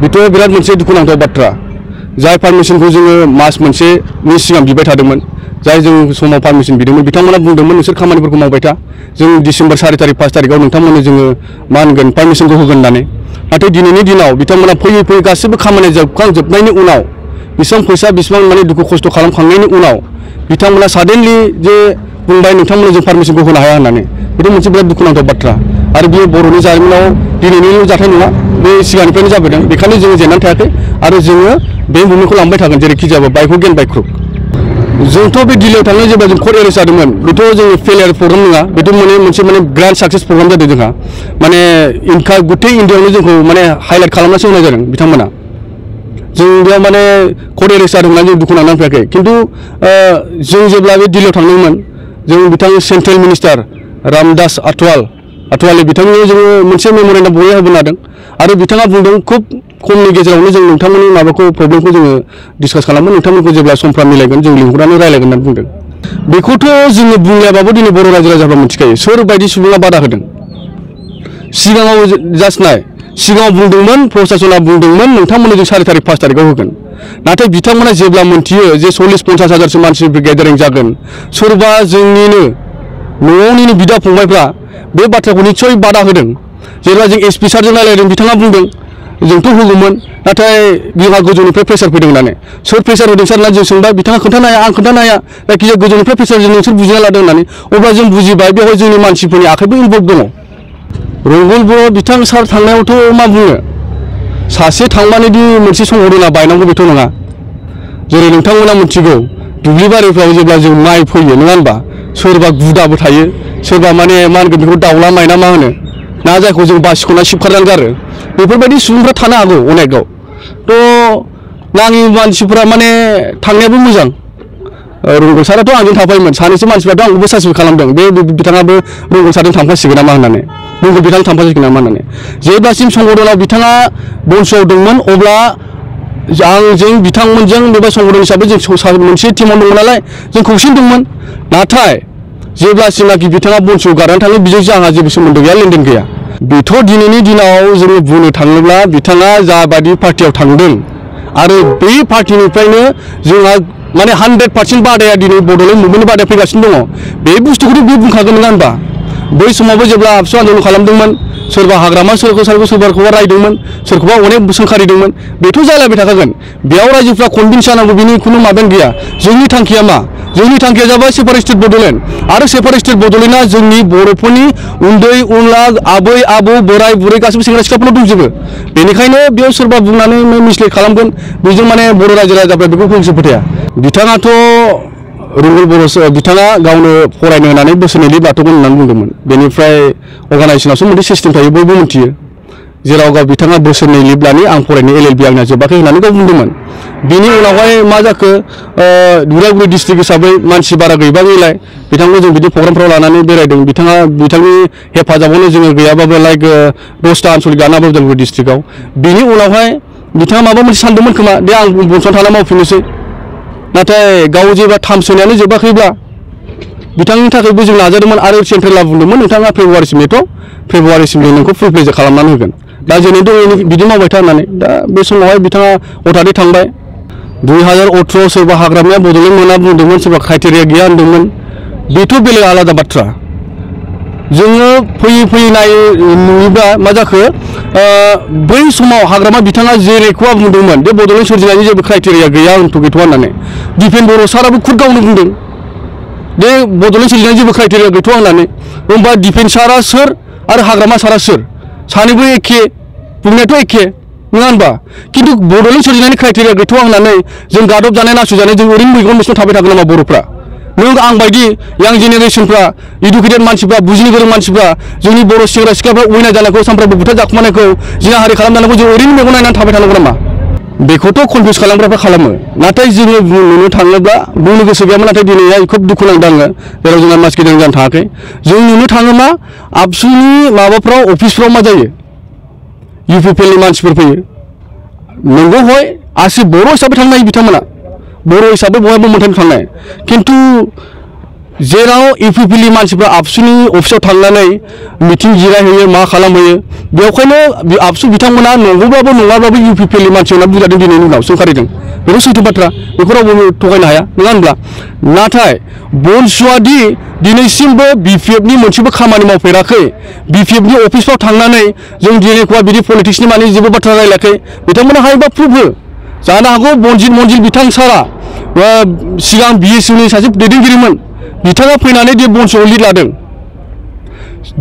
बेथ' बिराद मोनसे दुखुनांथाव बाथ्रा जाय पारमिसनखौ जोङो मास मोनसेनि सिगां बिबाय थादोंमोन जाय जों समाव पारमिसन बिदोंमोन बिथांमोना बुंदोंमोन नोंसोर खामानिफोरखौ मावबाय था जों डिसेम्बर 4 तारिख 5 तारिखआव नोंथांमोननो जोङो मा होनगोन पारमिसनखौ होगोन होननानै नाथाय दिनैनि दिनाव बिथांमोना फैयै फैयै गासैबो खामानि जोबखांजोबनायनि उनाव बेसेबां फैसा बेसेबां माने दुखु खस्थ' खालामखांनायनि उनाव बिथांमोना साडेनलि जे बुंबाय नोंथांमोननो जों पारमिसनखौ होनो हाया होननानै बेथ' मोनसे बिराद दुखुनांथाव बाथ्रा आरो बेयो बर'नि जारिमिनाव दिनैनिल' जाथाय नङा बे सिगांनिफ्रायनो जाबोदों बेखायनो जोङो जेननानै थायाखै आरो जोङो बे मुभमेन्टखौ लांबाय थागोन जेरैखि जाया बाइक गेन बाइक क्रप जोंथ' बे दिल्लीयाव थांनाय जेब्ला जों कर्ट एरेस्ट जादोंमोन बेथ' जोंनि फेलियार प्रग्राम नङा बेथ' माने मोनसे माने ग्रान्ड साक्सेस प्रग्राम जादों जोंहा माने गुथै इन्डियायावनो जोंखौ माने हाइलाइट खालामनासो होनाय जादों बिथांमोना जों बेयाव माने कर्ट एरेस्ट जादों होननानै जों दुखु नांनानै फैयाखै खिन्थु जों जेब्ला बे दिल्लीयाव थांदोंमोन जों बिथां सेन्ट्रेल मिनिस्टार रामदास आठवाले बिथांनो जोङो मोनसे मेम'रेन्डाम बयबो होबोनो हादों आरो बिथाङा बुंदों खुब खमनि गेजेरावनो जों नोंथांमोननि माबाखौ प्रब्लेमखौ जोङो डिसकास खालामो नोंथांमोनखौ जेब्ला समफ्रा मिलायगोन जों लिंहरनानै रायलायगोन होननानै बुंदों बेखौथ' जोङो बुंलायाबाबो दिनै बर' रायजो राजाफ्रा मिथिखायो सोर बायदि सुबुङा बादा होदों सिगाङाव जास्ट नाय सिगाङाव बुंदोंमोन प्रशासना बुंदोंमोन नोंथांमोननो जों 4 तारिख 5 तारिखआव होगोन नाथाय बिथांमोना जेब्ला मोनथियो जे 40-50 हाजारसो मानसिफोर गेदारिं जागोन सोरबा जोंनिनो न'आवनिनो बिदा फंबायफ्रा बे बाथ्राखौ निस्सय बादा होदों जेब्ला जों एसपि सारजों रायलायदों बिथाङा बुंदों जोंथ' होगौमोन नाथाय बिहा गोजौनिफ्राय प्रेसार फैदों होननानै सोर प्रेसार होदों सार होनना जों सोंबाय बिथाङा खोन्थानो हाया आं खोन्थानो हाया जायखिजाया गोजौनिफ्राय प्रेसारजों नोंसोर बुजिना लादों होननानै अब्ला जों बुजिबाय बेवहाय जोंनि मानसिफोरनि आखाइबो इनभल्भ दङ रंगल बर' बिथां सार थांनायावथ' मा बुंनो सासे थांबानोदि मोनसे संगठना बायनांगौ बेथ' नङा जेरै नोंथांमोना मिथिगौ दुब्लि बारिफ्राव जेब्ला जों माइ फैयो नङा होनबा सोरबा गुदाबो थायो सोरबा माने मा होनगोन बेखौ दाउला माइना मा होनो ना जायखौ जों बासिख'ना सिबखारनानै गारो बेफोरबायदि सुबुंफ्रा थानो हागौ अनेकआव थ' नाङि मानसिफ्रा माने थांनायाबो मोजां रंगल साराथ' आंजों थाफायोमोन सानैसो मानसिफ्राथ' आंखौबो सासपेन्ड खालामदों बे बिथाङाबो रंगल सारजों थांफासिगोन नामा होननानै रंगल बिथां थांफासिगोन नामा होननानै जेब्लासिम संगठनाव बिथाङा बन्सआव दंमोन अब्ला आंजों बिथांमोनजों बे संगठन हिसाबै जों मोनसे टिमाव दंमोन नालाय जों खौसेनो दंमोन नाथाय जेब्लासिमनाखि बिथाङा बन्सआव गारनानै थाङो बिजों आंहा जेबो सोमोन्दो गैया लेनदेन गैया बेथ' दिनैनि दिनाव जोङो बुंनो थाङोब्ला बिथाङा जाबादि पार्टियाव थांदों आरो बे पार्टिनिफ्रायनो जोंहा माने 100% बादाया दिनै बड'लेण्ड मुभमेन्टनि बादाया फैगासिनो दङ बे बुस्थुखौथ' बे बुंखागोन नङा होनबा बै समावबो जेब्ला आबसु आन्दलन खालामदोंमोन सोरबा हाग्रामा सोरखौबा रायदोंमोन सोरखौबा अनेक सोंखारिदोंमोन बेथ' जालायबाय थाखागोन बेयाव रायजोफ्रा कनभिन्स जानांगौ बिनि खुनु माबायानो गैया जोंनि थांखिया मा जोंनि थांखिया जाबाय सेपारेट स्टेट बड'लेण्ड आरो सेपारेट स्टेट बड'लेण्डआ जोंनि बर'फोरनि उन्दै उनला आबै आबौ बोराय बुरै गासैबो सेंग्रा सिख्लाफोरनाव दंजोबो बेनिखायनो बेयाव सोरबा बुंनानै मिसलिड खालामगोन बेजों माने बर' रायजो राजाफ्रा बेखौ फंसे फोथाया बिथाङाथ' रंगल बर' बिथाङा गावनो फरायनो होनानै बोसोरनै लिभ लाथ'गोन होननानै बुंदोंमोन बेनिफ्राय अर्गानाइजेसनावसो मोनसे सिस्टेम थायो बयबो मिथियो जेराव गाव बिथाङा बोसोरनै लिभ लानि आं फरायनो LLB आंना जोबाखै होननानै गाव बुंदोंमोन बिनि उनावहाय मा जाखो उदालगुरि डिस्ट्रिक्ट हिसाबै मानसि बारा गैबाङैलाय बिथांखौ जों बिदि प्रग्रामफ्राव लानानै बेरायदों बिथाङा बिथांनि हेफाजाबावनो जोङो गैयाबाबो लाइक 10टा आनसलिक गानाबो उदालगुरि डिस्ट्रिक्टआव बिनि उनावहाय बिथाङा माबा मोनसे सानदोंमोन खोमा दे आं बन्सआव थाना मावफिननोसै नाथाय गाव जेब्ला टार्म सोनायानो जोबाखैब्ला बिथांनि थाखायबो जों नाजादोंमोन आरो सेन्ट्रेला बुंदोंमोन नोंथाङा फेब्रुवारिसिम नोंखौ फुल प्लेज खालामनानै होगोन दा जोंनि दङ बिदि मावबाय था होननानै दा बे समावहाय बिथाङा हथादै थांबाय 2018 सोरबा हाग्रामाया बड'लेण्ड मोना बुंदोंमोन सोरबा क्राइटेरिया गैया होनदोंमोन बेथ' बेलेग आलादा बाथ्रा जोङो फैयै नुयोब्ला मा जाखो बै समाव हाग्रामा बिथाङा जेरैखौ बुंदोंमोन बे बड'लेण्ड सोरजिनायनि जेबो क्राइटेरिया गैया गैथ'आ होननानै दिपेन बर' साराबो खुद गावनो बुंदों बे बड'लेण्ड सोरजिनायनि जेबो क्राइटेरिया गैथ'आ होननानै होमबा दिपेन सारा सोर आरो हाग्रामा सारा सोर सानैबो एखे बुंनायाथ' एखे नङा होनबा खिन्थु बड'लेण्ड सोरजिनायनि क्राइटेरिया गैथ'आ होननानै जों गादब जानाय नासयजानाय जों ओरैनो मैगं मैसं थाबाय थागोन नामा बर'फ्रा नों आं बायदि यां जेनेरेसनफ्रा इडुकेटेड मानसिफ्रा बुजिनो गोरों मानसिफ्रा जोंनि बर' सेंग्रा सिख्लाफ्रा उइना जानायखौ सानफ्रामबो बुथार जाखुमानायखौ जिनाहारि खालामजानायखौ जों ओरैनो मेगन नायनानै थाबाय थानांगौ नामा बेखौथ' कनफिउस खालामग्राफ्रा खालामो नाथाय जोङो नुनो थाङोब्ला बुंनो गोसो गैयामोन नाथाय दिनैहाय खोब दुखु नांदों आङो जेराव जोंहा मास गिदिं जानो थाङाखै जों नुनो थाङो मा आबसुनि माबाफ्राव अफिसफ्राव मा जायो UPPLनि मानसिफोर फैयो नंगौ हय आसि बर' हिसाबै थांनो हायो बिथांमोना बर' हिसाबै बयबो मोनथाम थांनाय खिन्थु जेराव इउपिपिएलनि मानसिफ्रा आबसुनि अफिसाव थांनानै मिटिं जिरायहैयो मा खालामहैयो बेवखायनो आबसु बिथांमोना नंगौब्लाबो नङाब्लाबो इउपिपिएलनि मानसि होनना बुंजादों दिनैनि उनाव सोंखारिदों बेखौ सैथो बाथ्रा बेखौ रावबो थगायनो हाया नङा होनब्ला नाथाय बनसुआदि दिनैसिमबो बिपिएफनि मोनसेबो खामानि मावफेराखै बिपिएफनि अफिसफ्राव थांनानै जों दिनैखौबा बिदि पलिटिक्सनि माने जेबो बाथ्रा रायलायाखै बिथांमोना हायोबा प्रुफ हो जानो हागौ बनजित मन्जिल बिथां सारा सिगां बिएसएफनि सासे दैदेनगिरिमोन बिथाङा फैनानै दि बनसुआव लिड लादों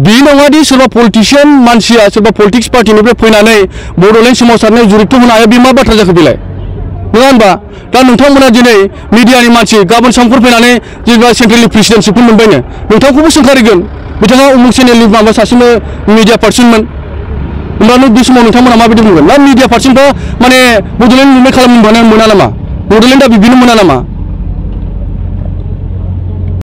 बे नङादि सोरबा पलिटिशियान मानसिया सोरबा पलिटिक्स पार्टिनिफ्राय फैनानै बड'लेण्ड सोमावसारनायाव जुरित होनो हाया बे मा बाथ्रा जाखो बेलाय नङा होनबा दा नोंथांमोना दिनै मिडियानि मानसि गाबोन समफोर फैनानै जेनेबा सेन्ट्रेलनि प्रेसिडेन्टशिपखौ मोनबायनो नोंथांखौबो सोंखारिगोन बिथाङा उमुक चेनेलनि माबा सासेनो मिडिया पार्सनमोन होमब्ला बे समाव नोंथांमोना माबायदि बुंगोन ना मिडिया पार्सनफ्रा माने बड'लेण्ड मुभमेन्ट खालामनो मोना नामा बड'लेण्डआ बिब्दिनो मोना नामा